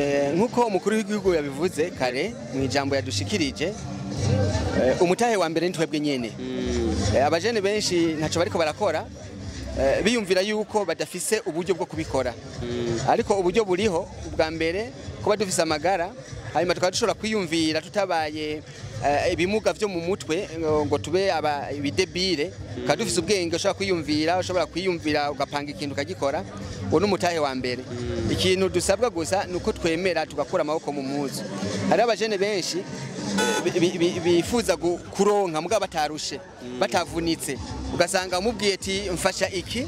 Nkuko umukuru w'igihugu yabivuze kare mu ijambo yadushikirije, umutahe wa mbere nitwebwe nyene. Abajene benshi ntaco bariko barakora, biyumvira yuko badafise uburyo bwo kubikora, ariko uburyo buriho. Ubwa mbere kuba dufise amagara, hanyuma tukaba dushobora kwiyumvira tutabaye ibimuga vyo mu mutwe ngo tube aba ibidébile, tukaba dufise ubwenge, ushobora kwiyumvira ugapanga ikintu ukagikora. Uwo ni umutahe wa mbere. Ikintu dusabwa gusa ni uko twemera tugakura amaboko mu mpuzu. Hariho abajene benshi bifuza kuronka mugabo batarushe, batavunitse. Ugasanga umubwiye ati mfasha iki,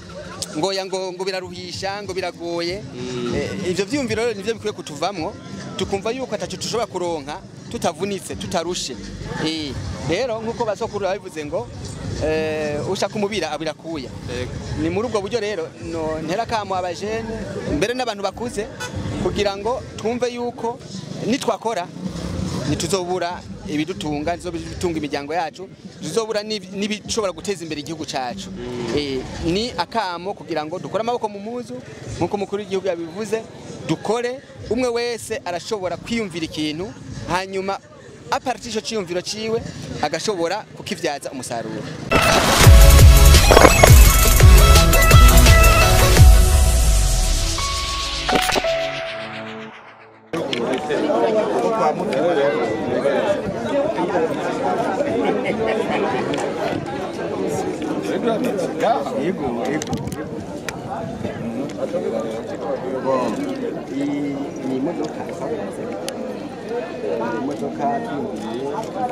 ngo ya ngo biraruhisha, ngo biragoye. Ivyo vyiyumviro rero nivyo bikwiye kutuvamwo, tukumva yuko ataco tushobora kuronka tutavunitse, tutarushe. Rero nkuko basokuru babivuze ngo ushaka umubira abira kuya. Ni muri ubwo buryo rero no ntera kamo abajene, mbere n'abantu bakuze, kugira ngo twumve yuko nitwakora ntituzobura ibidutunga, ntituzobitunga imiryango yacu, ntituzobura n'ibishobora guteza imbere igihugu cacu. Ni akamo kugira ngo dukore amaboko mu muzu nkuko umukuru w'igihugu yabivuze, dukore. Umwe wese arashobora kwiyumvira ikintu, hanyuma à partir ico ciyumviro ciwe agashobora kukivyaza umusaruro. Yego. Bon, iyi ni imodoka twakoze, imodoka twiyumviye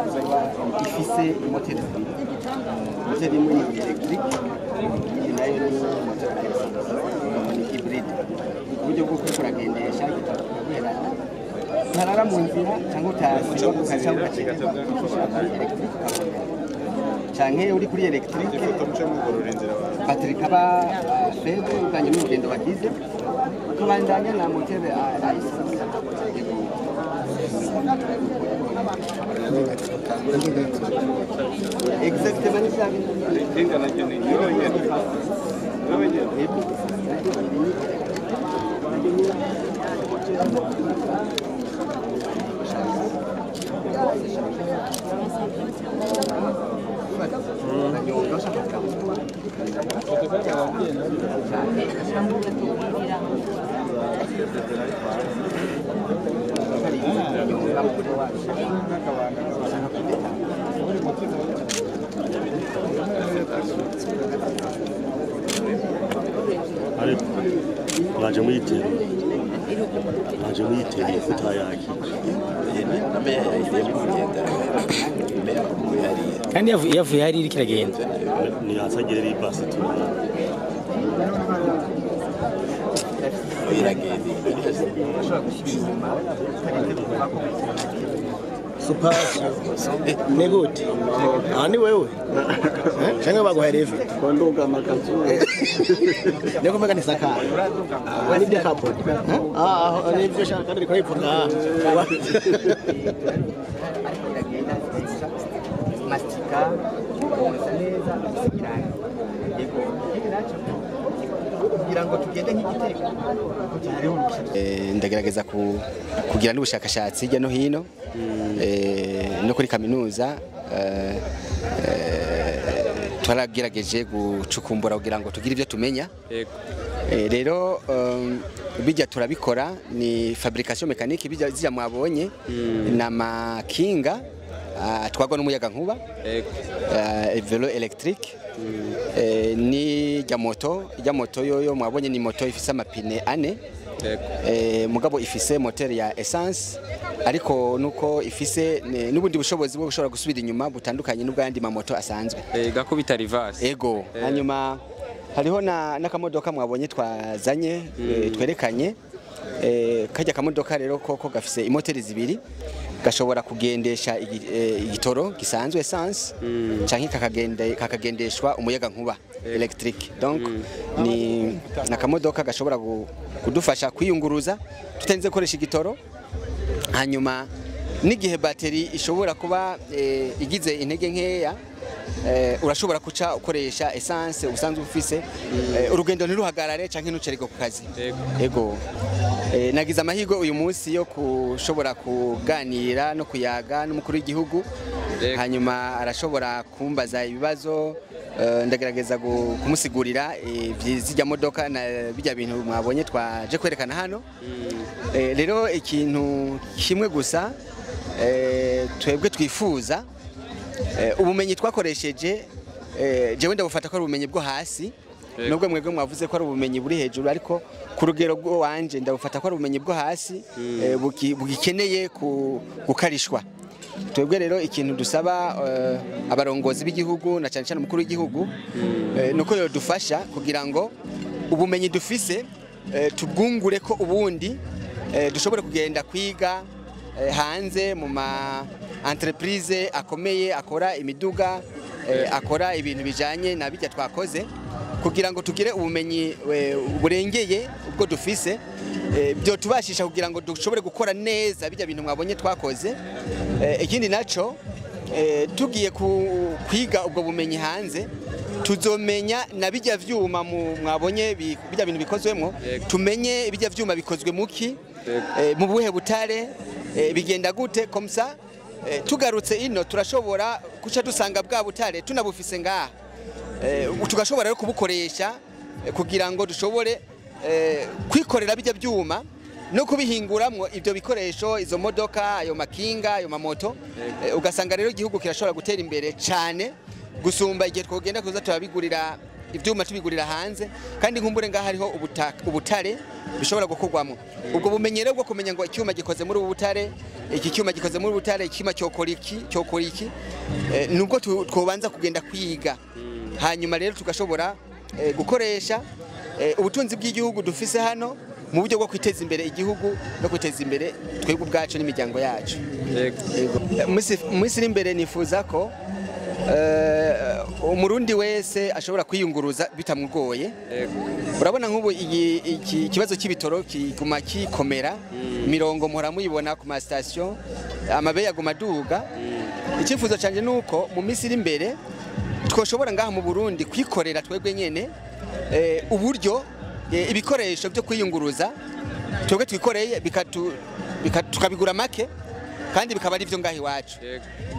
izoba ifise imoteri zibiri. Moteri imwe ni électrique, iyindi nayo ni moteri essence, ni hybride, ku buryo bwo kuriko uragendesha igitabo kikaguherana, ntarara mu nzira cyangwa utasiba ukaca ugacererwa, ushira kuri électrique ukabandanya, canke uri kuri électrique batterie ikaba faible uganye n'urugendo bagize, ukabandanya na moteri à essence. Yego. Exactement, ni vya bindi. Yego. Ariko mwaje muyiteruye, mwaje muyiteruye kutayakira. Kandi yavuye hariya iriko iragenda. Ntiyasagire ribasi tubona. Iragenda. Supasi ni gute? Aha ni wewe canke baguhaye lift? Kwanduga amakazu. Niko mega nisakara nibyo kapo, ah, nibyo shaka kandi riko yivuga. Ariko iragenda mastika konsa neza irangi. Yego, ikindi nacyo kugira ngo tugende nk'igitego. Ndagerageza kugira n'ubushakashatsi hirya no hino, no kuri kaminuza twaragerageje gucukumbura kugira ngo tugire ibyo tumenya. Rero bijya turabikora ni fabrication mécanique. Bijya zijya mwabonye ni amakinga atwarwa n'umuyaga nkuba, vélo électrique. Ni rya moto, rya moto yoyo mwabonye ni moto ifise amapine ane, mugabo ifise moteri ya essence, ariko nuko ifise n'ubundi bushobozi bwo gushobora gusubira inyuma butandukanye n'ubwandi mamoto asanzwe. Gakubita reverse. Ego. Hanyuma hariho na n'akamodoka mwabonye twazanye, twerekanye. Kajya kamodoka rero koko gafise imoteri zibiri, gashobora kugendesha igitoro gisanzwe essence, canke kakagendeshwa umuyaga nkuba électrique. Donc ni nakamodoka gashobora kudufasha kwiyunguruza tutarinze gukoresha igitoro, hanyuma n'igihe bateri ishobora kuba igize intege nkeya, urashobora kuca ukoresha essence usanzwe ufise, urugendo ntiruhagarare canke ntucererwe ku kazi. Yego. Ego. Nagize amahirwe uyu munsi yo kushobora kuganira no kuyaga n'umukuru w'igihugu, hanyuma arashobora kumbaza ibibazo, ndagerageza kumusigurira zijya modoka na bijya bintu mwabonye twaje kwerekana hano. Rero ikintu kimwe gusa twebwe twifuza, ubumenyi twakoresheje, jewe ndabufata ko ari ubumenyi bwo hasi, nubwo mwebwe mwavuze ko ari ubumenyi buri hejuru, ariko ku rugero rwanje ndabufata ko ari ubumenyi bwo hasi bugikeneye gukarishwa. Twebwe rero ikintu dusaba abarongozi b'igihugu na cyane cyane umukuru w'igihugu, nuko yodufasha kugira ngo ubumenyi dufise tubwungure ko ubundi dushobore kugenda kwiga hanze mu ma entreprise akomeye akora imiduga, akora ibintu bijanye na bijya twakoze, kugira ngo tugire ubumenyi burengeye ubwo dufise, byo tubashisha kugira ngo dushobore gukora neza bijya bintu mwabonye twakoze. Ikindi naco, tugiye kwiga ubwo bumenyi hanze, tuzomenya na bijya vyuma mwabonye bijya bintu bikozwemo, tumenye bijya vyuma bikozwe muki, mu buhe butare, bigenda gute. Komsa tugarutse ino turashobora kuca dusanga bwa butare tunabufise ngaha, tugashobora rero kubukoresha kugira ngo dushobore kwikorera bijya byuma no kubihinguramwo ibyo bikoresho, izo modoka, ayo makinga, ayo mamoto. Ugasanga rero igihugu kirashobora gutera imbere cyane gusumba igihe twogenda kuza turabigurira ibyuma tubigurira hanze, kandi nkumbure ngaha hariho ubutare bishobora gukorwamo. Ubwo bumenyi rero bwo kumenya ngo icyuma gikoze muri ubu butare, iki cyuma gikoze muri butare, icyuma cyokora iki, cyokora iki, nubwo twobanza kugenda kwiga, hanyuma rero tugashobora gukoresha ubutunzi bw'igihugu dufise hano mu buryo bwo kwiteza imbere igihugu no kwiteza imbere twebwe ubwacu n'imiryango yacu. Mu minsi iri imbere nifuza ko umurundi wese ashobora kwiyunguruza bitamugoye. Urabona nk'ubu iki kibazo cy'ibitoro kiguma kikomera, mirongo muhora muyibona ku ma station, amabeyi aguma aduga. Icyifuzo cyanjye nuko mu minsi iri imbere twoshobora ngaha mu Burundi kwikorera twebwe nyene uburyo ibikoresho byo kwiyunguruza twebwe twikoreye, tukabigura make kandi bikaba ari byo ngaha iwacu,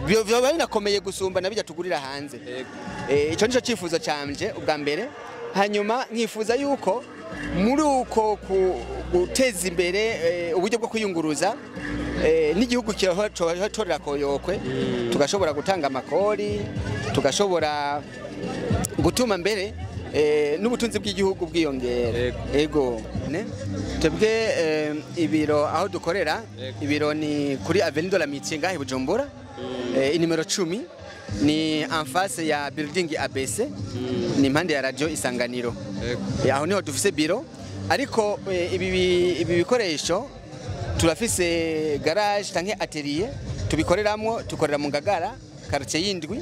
biba binakomeye gusumba na bijya tugurira hanze. Icyo nicyo cyifuzo cyanje ubwa mbere. Hanyuma nkifuza yuko muri uko guteza imbere uburyo bwo kwiyunguruza, n'igihugu kiratorera koyokwe, tugashobora gutanga amakori, tugashobora gutuma mbere n'ubutunzi bw'igihugu bwiyongera. Ego twebwe ibiro aho dukorera, ibiro ni kuri Avenue de l'Amitié ngahe Bujumbura, inimero 10, ni en face ya building ABC, ni impande ya radio Isanganiro. Aho niho dufise biro, ariko ibi bikoresho turafise garage canke atelier tubikoreramwo, tukorera mu Ngagara quartier y'indwi,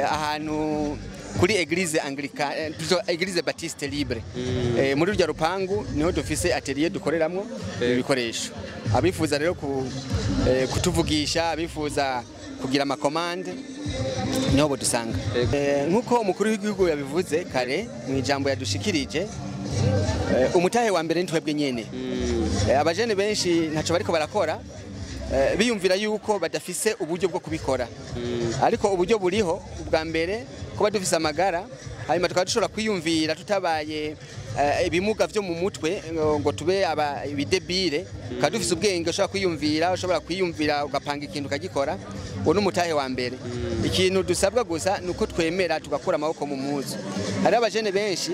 ahantu kuri Eglise Anglicane, plutôt Eglise Baptiste Libre. Muri rya rupangu niho dufise atelier dukoreramwo ibikoresho. Abifuza rero kutuvugisha, abifuza kugira amakomande, niho bodusanga. Nkuko umukuru w'igihugu yabivuze kare mu ijambo yadushikirije, umutahe wa mbere ni twebwe nyene. Abajene benshi ntaco bariko barakora, biyumvira yuko badafise uburyo bwo kubikora, ariko uburyo buriho. Ubwa mbere kuba dufise amagara, hanyuma tukaba dushobora kwiyumvira tutabaye ibimuga vyo mu mutwe ngo tube aba ibidebire, tukaba dufise ubwenge, ushobora kwiyumvira ugapanga ikintu ukagikora. Uwo ni umutahe wa mbere. Ikintu dusabwa gusa ni uko twemera tugakura amaboko mu muzu. Hariho abajene benshi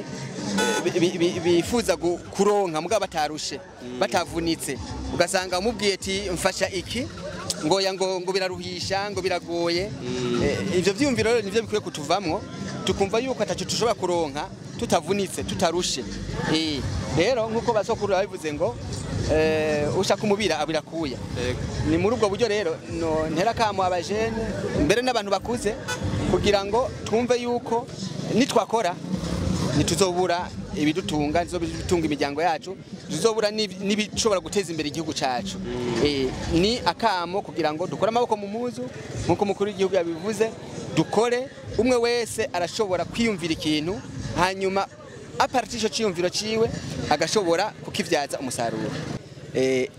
bifuza kuronka mugabo batarushe, batavunitse, ugasanga umubwiye ati mfasha iki, ngo ya ngo biraruhisha, ngo biragoye. Ivyo vyiyumviro rero nivyo bikwiye kutuvamwo, tukumva yuko ataco tushobora kuronka tutavunitse, tutarushe. Rero nkuko basokuru babivuze ngo ushaka umubira abira kuya. Ni muri ubwo buryo rero no ntera kamo abajene mbere n'abantu bakuze, kugira ngo twumve yuko nitwakora ntituzobura ibidutunga, ntituzobura imiryango yacu, ntituzobura n'ibishobora guteza imbere igihugu cacu. Ni akamo kugira ngo dukore amaboko mu muzu nk'uko umukuru w'igihugu yabivuze, dukore. Umwe wese arashobora kwiyumvira ikintu, hanyuma À partir ico ciyumviro ciwe agashobora kukivyaza umusaruro.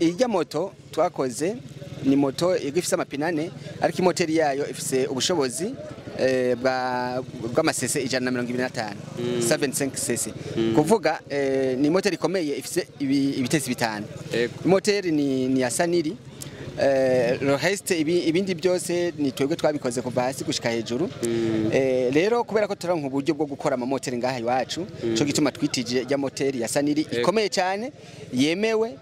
Irya moto twakoze ni moto ifise amapine ane, ariko imoteri yayo ifise ubushobozi bw'amasese 125, 75 cc. Kuvuga ni moteri ikomeye, ifise ibitesi bitanu. Imoteri ni ya Saniri. Le reste, ibindi byose ni twebwe twabikoze kuva hasi gushika hejuru. Rero kubera ko turonka uburyo bwo gukora amamoteri ngaha iwacu, cyo gituma twitije rya moteri ya Saniri ikomeye cyane, yemewe.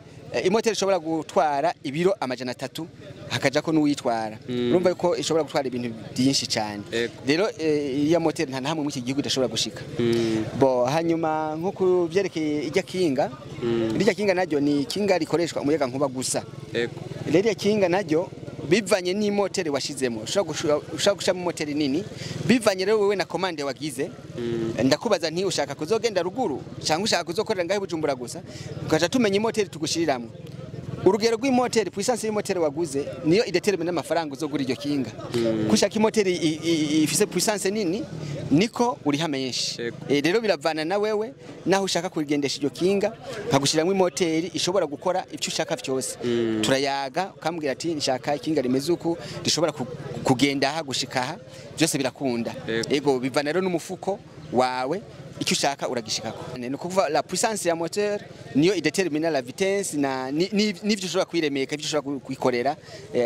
Imoteri ishobora gutwara ibiro 300, hakajako n'uwitwara. Urumva ko ishobora gutwara ibintu byinshi cyane. Rero iya moteri nta hamwe mu iki gihugu idashobora gushika. Bo hanyuma nko kuvyerekeye irya kinga, irya kinga naryo ni kinga rikoreshwa umuyaga nkuba gusa. Rero irya kinga naryo bivanye n'imoteri washizemo, ushobora gushiramo moteri nini, bivanye rero wewe na commande wagize. Ndakubaza nti ushaka kuzogenda ruguru cyangwa ushaka kuzokorera ngahe Bujumbura gusa, ukaja tumenya imoteri tugushiriramwo. Urugero rw'imoteri, puissance y'imoteri waguze niyo idetermine amafaranga uzogura iryo kinga. Kushaka imoteri ifise puissance nini niko uriha menshi. Rero biravana na wewe naho ushaka kurigendesha iryo kinga, nkagushiramwo imoteri ishobora gukora icyo ushaka vyose. Turayaga ukambwira ati nshaka ikinga rimeze uku, rishobora kugenda aha gushika aha, byose birakunda. Ego, bivana rero n'umufuko wawe, icyo ushaka uragishikako. Ni ukuvuga la puissance ya moteur niyo idetermine la vitesse na n'ivyo ushobora kwiremeka, ivyo ushobora kwikorera,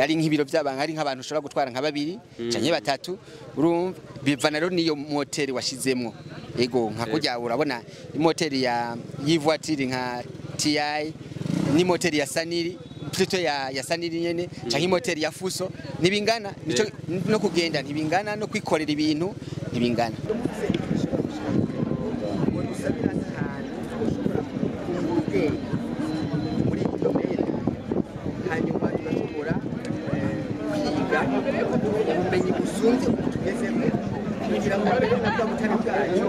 ari nk'ibiro by'abantu, ari nk'abantu ushobora gutwara nka babiri canke batatu. Urumva bivana rero niyo moteri washizemwo. Ego, nka kurya urabona imoteri ya y'ivoiture nka TI ni moteri ya Saniri, plutôt ya Saniri nyene, canke imoteri ya Fuso nibingana, nico no kugenda ntibingana, no kwikorera ibintu ntibingana. Muri iyi domaine hanyuma tugashobora kwiga ubumenyi busumbye ubu tugezemo, kugira ngo mbere na bwa butare bwacu.